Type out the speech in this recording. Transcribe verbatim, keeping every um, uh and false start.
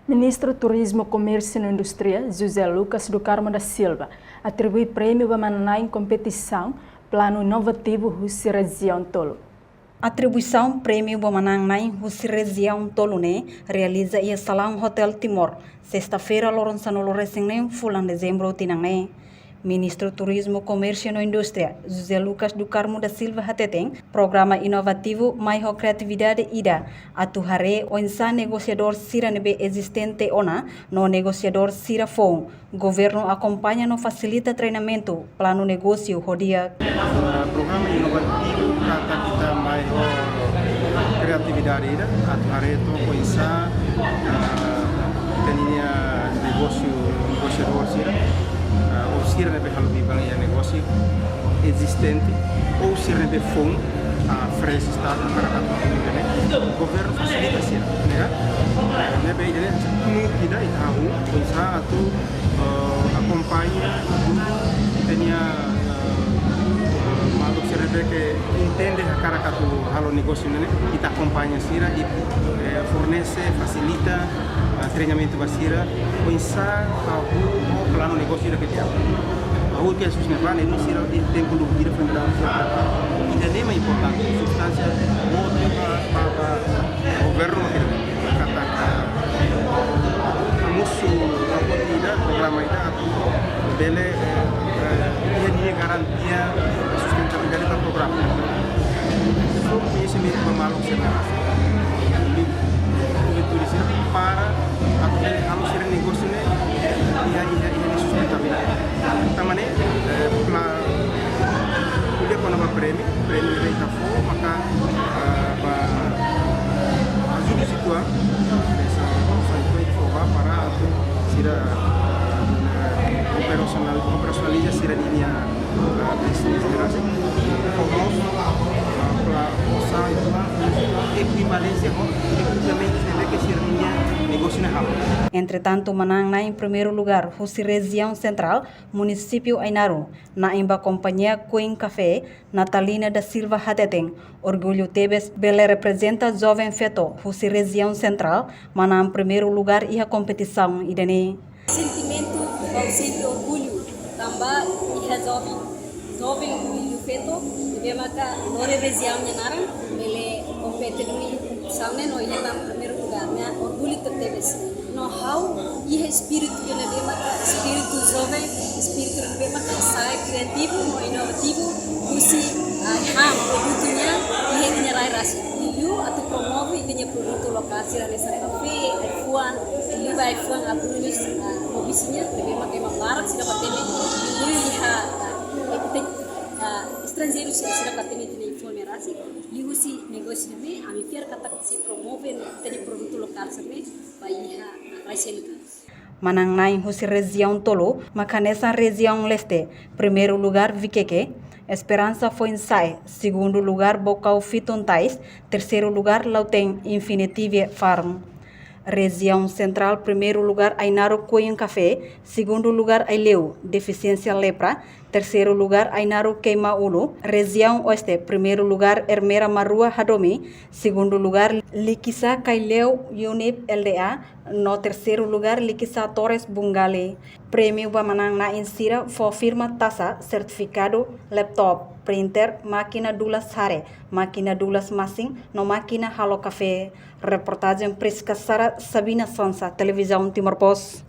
Ministru Turizmu, Komérsiu no Indústria, José Lucas do Carmo da Silva, atribui prémiu ba manán-na'in kompetisaun Planu Inovativu husi Rejiaun Tolu. Atribuisaun prémiu ba manán-na'in husi Rejiaun Tolu ne'e realiza iha Salaun Hotel Timor, sesta-feira, loron sanulu-resin-neen fulan Dezembru tinan ne'e. Ministru Turizmu, Komérsiu no Indústria, José Lucas do Carmo da Silva hateten, programa inovativu mai ho kreatividade ida atu haree oinsá negosiadór sira ne'ebé ezistente ona no negosiadór sira foun. Governu akompaña no fasilita treinamentu, planu negósiu ho di'ak. Ah, programa inovativu katak ita mai ho kreatividade ida atu haree took oinsá, ah, ita-nia negósiu, negosiadór sira, ah, ou sira ne'ebé halo biban iha negósiu ezistente, ou sira ne'ebé foun, ah, fresh start, hakarak atu halo biban ne'e, governu fasilita sira, ne'e ka? Ne'ebé ida-ne'e, nu ida ita hahú, oinsá atu, ah, akompaña, ita-nia, ah, ah, maluk sira ne'ebé ke entende hakarak atu halo negósiu ne'e, ita akompaña sira, i, eh, fornese, fasilita, ah, treinamentu ba sira, oinsá hahú ho planu negósiu ida ke di'ak. Hahú ke Jesus ne'e ba, ne'e sira iha tempu dúvidu, ida-ne'e mak importante, substánsia, outro ba, ba, ba governu mak ida katak, ah, mosu, apa, ida, programa ida atu bele, eh, eh, iha ninia garantia sustentabilidade ba programa. Fó koñesimentu ba maluk sira ne'e rasik, juventude sira, para atu bele halo sira negósiu ne'e iha, iha, iha ninia sustentabilidade. Tanba ne'e, eh, pla-, ko'alia kona-ba prémiu, prémiu ne'ebé ita fó maka, ah, ba ajuda situar, ah, hanesan sai ko fó ba para atu sira, ah, operasionál, operasionaliza sira-nia, ah, bisnis ne'e rasik. Fó mós, ah, pla-, osan, ah, ekivalénsia ho ekipamentus ne'ebé ke sira-nia negósiu ne'e halo. Entretantu, manán-na'in primeiru lugar husi Rejiaun Sentrál, Munisípiu Ainaro, na'in ba Kompañia Queen Café, Natalina da Silva hateten, orgullu tebes bele reprezenta joven feto husi Rejiaun Sentrál, manán primeiru lugar iha kompetisaun ida-ne'e. Sentimentu ha'u sente orgullu tanba iha joven, joven liuliu feto, ne'ebé maka lori rejiaun nia naran, bele kompete duni saune no iha tan primeiru lugar, ne'e orgullu tebetebes. No ha'u iha espíritu ida ne'ebé maka espíritu joven, espíritu ne'ebé maka sai kreativu no inovativu, husi, ah, han produtu nian iha ita-nia rai rasik. Liuliu atu promove ita-nia produtu lokál sira hanesan kafé, ai-fuan, liuliu ba ai-fuan abrolhos, ah, no bisiña, ne'ebé maka ema barak sira bá temi, liuliu iha, ah, ita, ah, estranjeiru sira, sira bá temi ita-nia ai-fuan ne'e rasik, liuhusi negósiu ne'e, ami fiar katak sei promove ita-nia produtu lokál sira-ne'e ba iha, ah, rai seluk. Manán-na'in husi Rejiaun Tolu, maka hanesan Rejiaun Leste, primeiru lugar Viqueque, Esperança Foinsa'e, segundu lugar Bocau Fitun Tais, terseiru lugar Lautém Infinitive Farm. Rejiaun Sentrál, primeiru lugar Ainaro Queen Café, segundu lugar Aileu, Defisiénsia Lepra, terseiru lugar Ainaro Queimaulu. Rejiaun Oeste, primeiru lugar Ermera Marrua Hadomi, segundu lugar Likisá Kaileu Unip L D A, no terseiru lugar Likisá Torres Bungali. Prémiu ba manán-na'in sira fó firma tasa, sertifikadu, laptop, printer, mákina dulas hare, mákina dulas masin, no mákina halo kafé. Reportajen Prisca Sara, Sabina Sansa, Televizaun Timor Post.